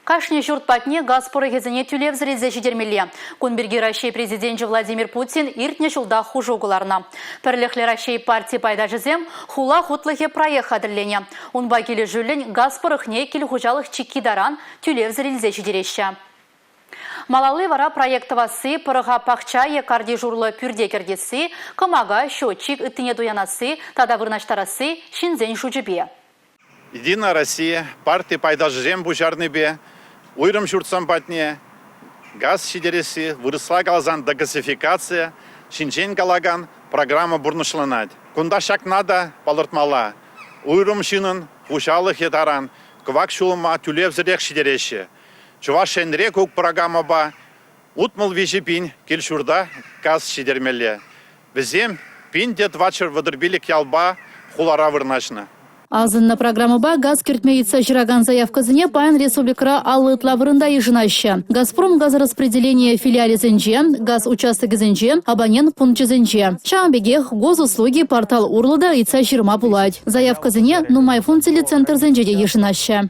Кашни ҫурт патне газ пӑрӑхӗсене тӳлевсӗр илсе ҫитермелле. Кун пирки Раҫҫей Президенчӗ Владимир Путин иртнӗ ҫулта хушу кӑларнӑ. Пӗрлӗхлӗ Раҫҫей парти пайташӗсем хула хутлӑхӗ проект хатӗрленӗ. Унпа килӗшӳллӗн газ пӑрӑхне кил хуҫалӑх чикки таран тӳлевсӗр илсе ҫитереҫҫӗ. Малалли вара проект тӑвасси, пӑрӑха пахча е картиш урлӑ пӳрте кӗртесси, кӑмака, счетчик ыттине туянасси тата вырнаҫтарасси ҫынсен шучӗпе. «Единая Россия» парти пайташӗсем пуҫарнипе уйрӑм ҫуртсем патне газ ҫитересси, вырӑсла каласан догазификация ҫинчен калакан программа пурнӑҫланать. Кунта ҫакна та палӑртмалла, уйрӑм ҫыннӑн хуҫалӑхӗ таран кӑвак ҫулӑма тӳлевсӗрех ҫитереҫҫӗ. Чӑваш Енре ку программӑпа 63 пин кил-ҫурта газ ҫитермелле. Вӗсем 1435 ялпа хулара вырнаҫнӑ. Асӑннӑ программӑпа газ кӗртме ыйтса ҫыракан заявкӑсене паян республикӑра 50 ытла вырӑнта йышӑнаҫҫӗ. «Газпром» газораспределение филиалӗсенче, газ участокӗсенче, абонент пункчӗсенче. Ҫавӑн пекех Госуслуги портал урлӑ та ыйтса ҫырма пулать. Заявкӑсене нумай функциллӗ центрсенче те йышӑнаҫҫӗ.